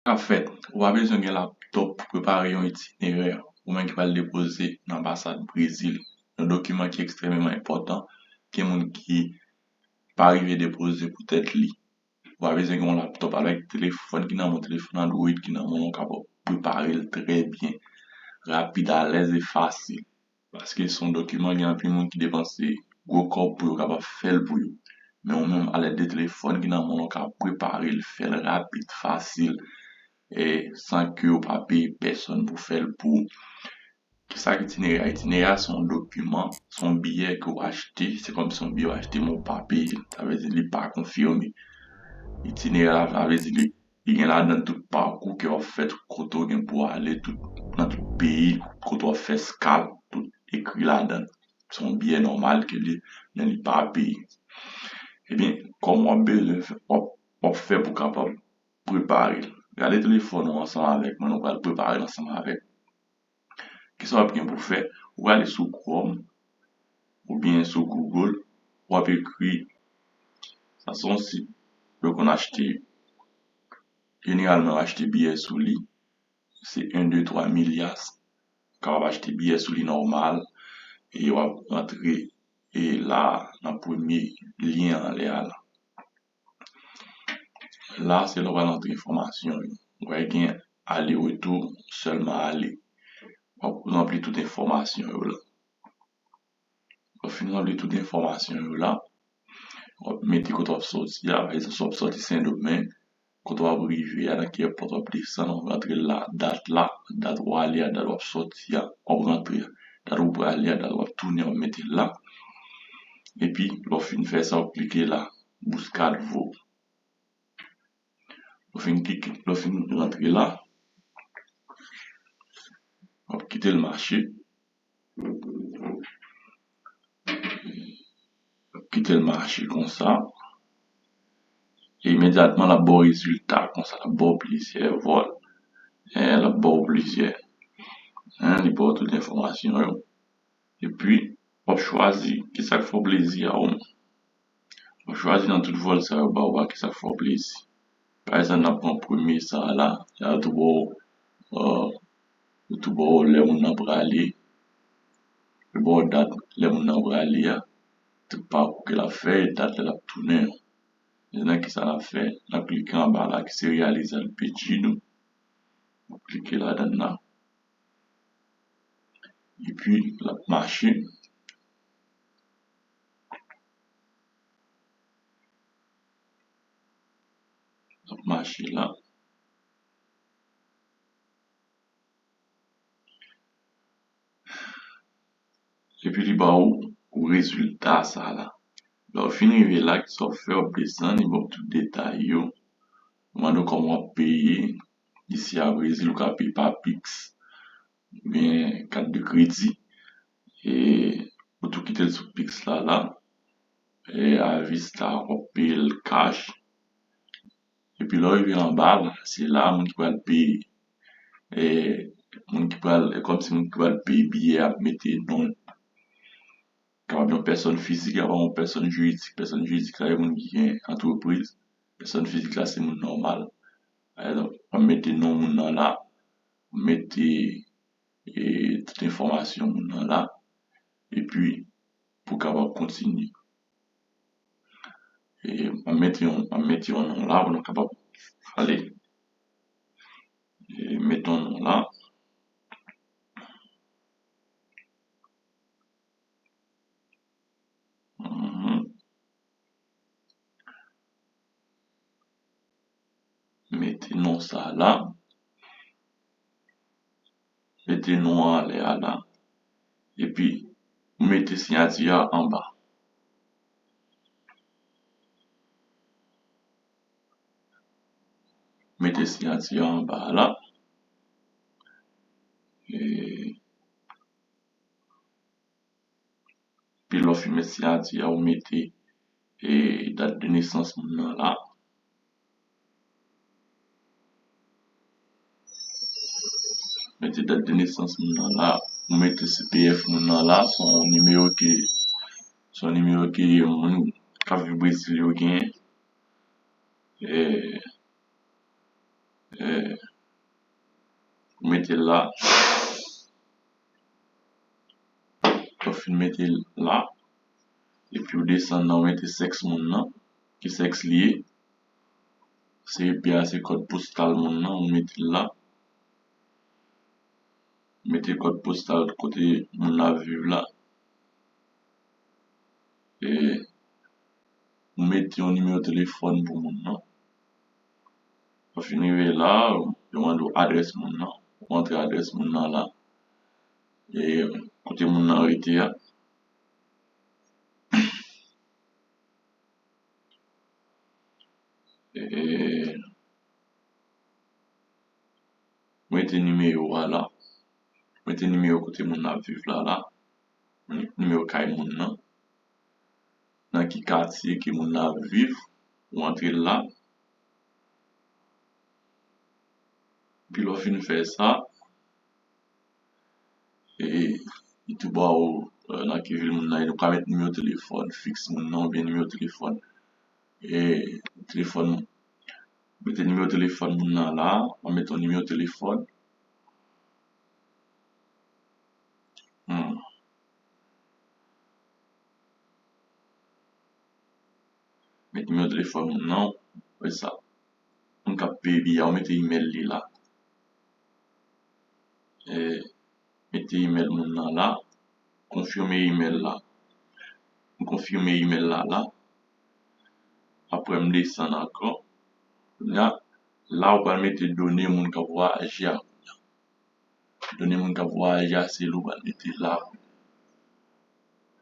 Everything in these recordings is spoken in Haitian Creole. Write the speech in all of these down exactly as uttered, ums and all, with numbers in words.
Sa k ap fèt, ou pa bezwen gen laptòp pou prepare yon itinerè, ou menm ki pral depoze nan anbasad Brezil, yon dokiman ki ekstrèmeman enpòtan, gen moun ki pa rive depoze pou tèt li. Ou pa bezwen gen yon laptòp, avèk telefòn ki nan men w, telefòn Android ki nan men w, ou kapab prepare l trè byen, rapid, alèz e fasil. Paske se yon dokiman, gen anpil moun ki depanse gwo kòb pou yo kapab fè l pou yo. Men ou menm, alèd de telefòn ki nan men w, ou ka prepare l, fè l rapid, fasil, e san ke w pa peye pèsòn pou fè l pou ou. Kisa k itinerè a? Itinerè a se yon dokiman, se yon biyè ke w achte, se kòmsi yon biyè w achte, men w pa peye l. Sa vle di li pa konfime. Itinerè a, sa vle di li, li gen ladan tout pakou ke w ap fè, tout kote w gen pou w ale, tout, nan tout peyi, kote w ap fè eskal, tout ekri ladan. Se yon biyè nòmal ke li, men li pa peye. Ebyen, kòman w ap bezwen fè, w ap, w ap fè pou w kapab prepare l? Gade telefòn ou ansanm avèk mwen, nou pral prepare l ansanm avèk. Kisa w ap gen pou w fè? Ou prale sou Chrome oubyen sou Google, w ap ekri, sa se yon sit yo konn achte, jeneralman yo achte biyè sou li, se en, de, twa milyas, kapab achte biyè sou li nòmal, e w ap rantre e la nan premye lyen anlè a la. La, se la w pral antre enfòmasyon yo. Ou wè gen ale retou, sèlman ale. W ap ranpli tout enfòmasyon yo la. Lè w fin ranpli tout enfòmasyon yo la, w ap mete kote w ap sòti a, pa egzanp, si w ap sòti Sendomeng, kote w ap rive a, nan ki èpòt w ap desann, w ap rantre la, dat la, dat w ale a, dat w ap sòti a, w ap rantre a, dat ou prale a, dat w ap tounen, w ap mete la. Epi, lè w fin fè sa, w ap klike la, Buscar voo. Lè w fin klike, lè w fin rantre la, w ap kite l mache. W ap kite l mache konsa. E imedyatman, l ap ba w rezilta konsa, l ap ba w plizyè vòl. Eh, l ap ba w plizyè. Hein, li ba w tout enfòmasyon yo. Epi, w ap chwazi kisa k fè w plezi a ou menm. W ap chwazi nan tout vòl sa yo ba w a, kisa k fè w plezi. Pa egzanp, n ap pran premye sa a la, y a tou ba w, euh, yo tou ba w lè moun nan prale, yo ba w dat lè moun nan prale a, tout pakou ke l ap fè, dat lè l ap tounen an. Men nan kisa n ap fè, n ap klike anba la ki se Realizar Pedido. N ap klike ladan l la. Epi, l ap mache. L ap mache la. Epi li ba ou rezilta sa la. Lè w fin rive la, kisa w fè, w ap desann, li ba w tout detay yo. Li mande w kòman w ap peye. Isi a Brezil, ou ka peye pa Pix oubyen kat de kredi. E ou tou kite l sou Pix la la. E avista, w ap peye l cash. Epi lè w rive anba la, se la moun ki pral peye. E moun ki pral, e kòmsi moun ki pral peye biyè a ap mete non l. Kapab yon pèsòn fizik, kapab yon pèsòn jiridik. Pèsòn jiridik la, se moun ki gen antrepriz. Pèsòn fizik la, se moun nòmal. Pa egzanp, w ap mete non moun nan la, w ap mete, e, tout enfòmasyon moun nan la, epi pou w kapab kontinye. E, m ap mete yon, m ap mete yon non la pou nou kapab ale. E, mete yon non la. Mhm. Mete non sa la. Mete non an anlè a la. Epi, ou mete siyati a anba. Mete siyati a anba a la. E, Epi lè w fin met siyati a, ou mete, e, dat de nesans moun nan la. Mete dat de nesans moun nan la. Ou mete C P F moun nan la. Se yon nimewo ke, se yon nimewo ke moun k ap viv Brezil yo genyen. E, e, Ou mete l la. Lè w fin mete l la, epi w desann nan, ou mete sèks moun nan, ki sèks li ye. Se epi a, se kòd postal moun nan, ou mete l la. Mete kòd postal kote moun nan ap viv la. E ou mete yon nimewo telefòn pou moun nan. Lè w fin rive la, yo mande w adrès moun nan. Ou antre adrès moun nan la. E kote moun nan rete a. E mete nimewo a la. Mete nimewo kote moun nan ap viv la la. Nimewo kay moun nan. Nan ki katye ke moun nan ap viv, ou antre l la. Epi lè w fin fè sa, e, li tou ba ou, e, nan ki vil moun nan ye. Nou ka met nimewo telefòn fiks moun nan oubyen nimewo telefòn, e, telefòn, mete nimewo telefòn moun nan la, ou mete yon nimewo telefòn. Hmm. Met nimewo telefòn moun nan, wè sa. Moun k ap peye biye a, ou mete imèl li la. E, mete imèl moun nan la, konfime imèl la. M konfime imèl la la. Apre m desann ankò. La, la ou pral mete done moun k ap vwayaje a. Done moun k ap vwayaje a, se li w pral mete la.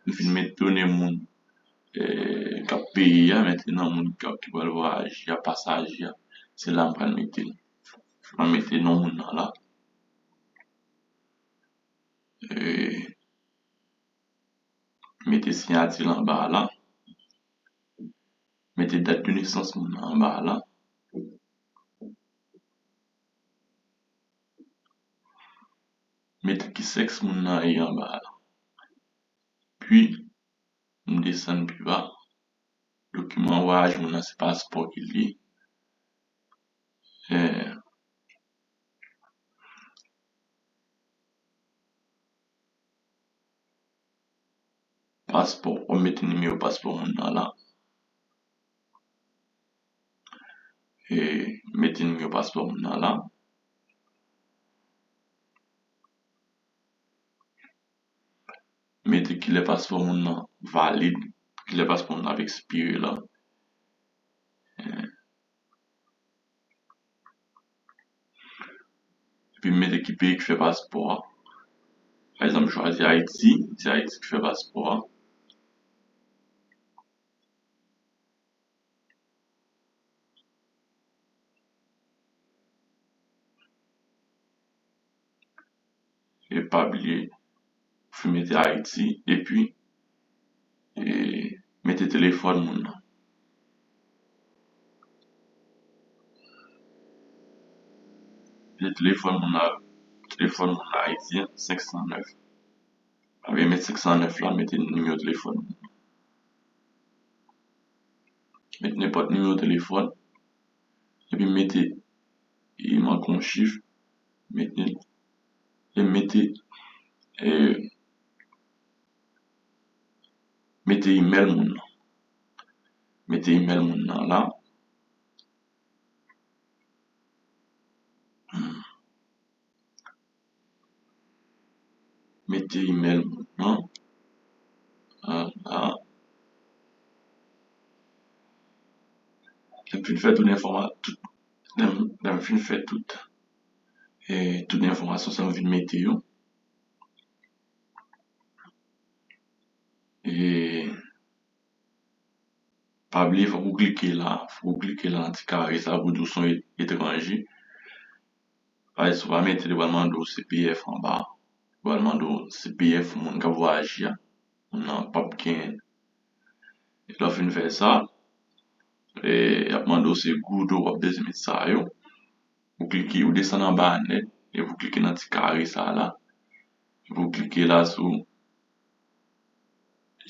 M fin met done moun, e, k ap peye a, mentnan moun k ap, ki pral vwayaje a, pasaje a, se la m pral mete l. M pral mete non moun nan la. E, mete siyati l anba a la. Mete dat de nesans moun nan anba a la. Mete ki sèks moun nan ye anba a la. Pi, m desann pi ba. Dokiman vwayaj moun nan se paspò ki li ye. E, paspò, w ap mete nimewo paspò moun nan la. E, mete nimewo paspò moun nan la. Mete kilè paspò moun nan valid, kilè paspò moun nan ap ekspire la. E, epi m mete ki peyi ki fè paspò a. Pa egzanp, m chwazi Ayiti, se Ayiti ki fè paspò a. E pa bliye, fin mete Ayiti, epi, e, mete telefòn moun nan. Mete telefòn moun nan, telefòn moun nan Ayiti an, senk san nèf. Apre mete senk san nèf la, mete nimewo telefòn moun nan. Mete nenpòt nimewo telefòn. Epi mete, e, manke yon chif. Mete, e mete, e, mete imèl moun nan. Mete imèl moun nan la. Mete imèl moun nan. Ala. Lè m fin fè tout enfòma-, tout, lè m, lè m fin fè tout, e, tout enfòmasyon sa m vin mete yo. E, pa bliye, fòk ou klike la, fòk ou klike la nan ti kare sa pou di w se yon e-, etranje. Pa egzanp, si w pa mete, li pral mande w C P F anba. Li pral mande w C P F moun k ap vwayaje a. Moun nan p ap genyen l. E lè w fin fè sa, e, y ap mande w se goud ou w ap bezwen met sa yo. Ou klike, ou desann anba a nèt, epi ou klike nan ti kare sa la. Epi ou klike la sou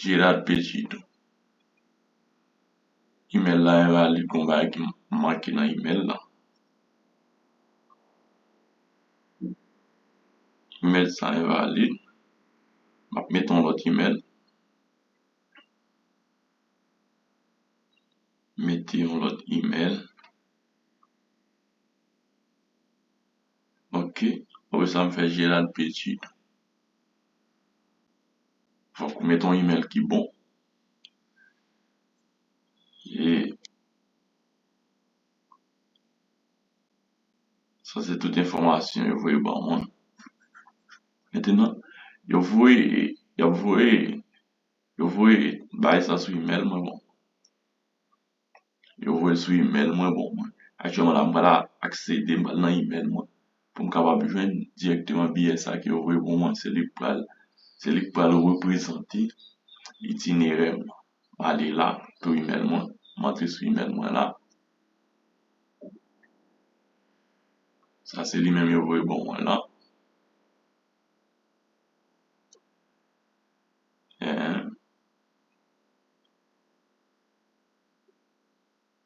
Gerard Pechito. Imèl la envalid, gon bagay ki make nan imèl la. Email sa envalid. M ap mete yon lòt email. Mete yon lòt email. Ok. Apre sa, m fè Gerard Petit. Fòk ou mete yon email ki bon. E sa se tout enfòmasyon yo voye ban mwen. Mentnan, yo voye, yo voye, yo voye bay sa sou email mwen, bon. Yo voye l sou email mwen, bon, mwen. Aktyèlman la, m pral aksede, m pral nan email mwen pou m kapab jwenn dirèkteman biyè sa ke yo voye pou mwen. Se li k pral, se li k pral reprezante itinerè m. M ale la, tou email mwen, m antre sou email mwen la. Sa se li menm yo voye ban mwen la. Eh,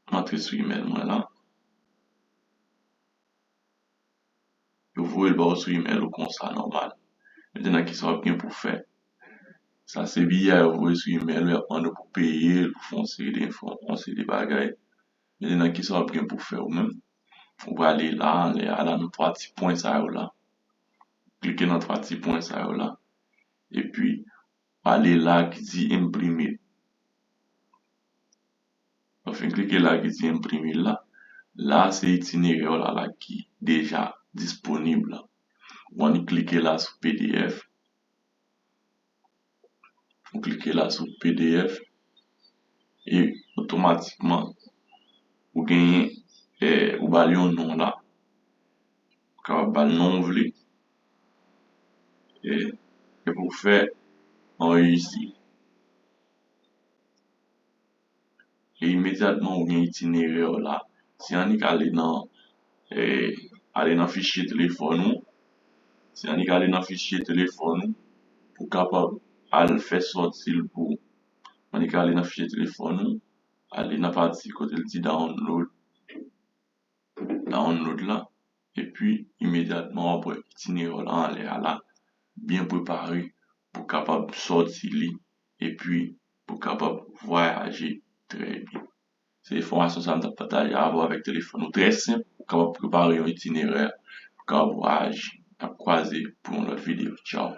m antre sou email mwen la. Yo voye l ba w sou email ou konsa, nòmal. Mentnan, kisa w ap gen pou fè? Sa se biyè yo voye sou email ou, y ap mande w pou peye l, pou fè yon seri de enfò-, yon seri de bagay. Mentnan, kisa w ap gen pou fè ou menm? Ou prale la, anlè a la, nan twa ti pwen sa yo la. Klike nan twa ti pwen sa yo la. Epi, ale la ki di imprime. Ou fin klike la ki di imprime la. La, se itinerè w la, la ki deja disponib la. Ou annik klike la sou P D F. Ou klike la sou P D F e otomatikman ou genyen, eh, ou ba l yon non la. Ou kapab ba l non w vle. E, e pou fè anrejistre. E imedyatman ou gen itinerè w la. Se annik ale nan, eh, ale nan fichye telefòn ou. Se annik ale nan fichye telefòn ou pou kapab al fè sòti l pou ou. Annik ale nan fichye telefòn ou, ale nan pati kote l di download, download la, epi imedyatman w ap wè itinerè w la anlè a la, byen prepare pou kapab sòti li, epi pou kapab vwayaje trè byen. Se enfòmasyon sa m t ap pataje avè w avèk telefòn ou. Trè senp, ou kapab prepare yon itinerè pou kapab vwayaje. N ap kwaze pou yon lòt videyo. Tchaw.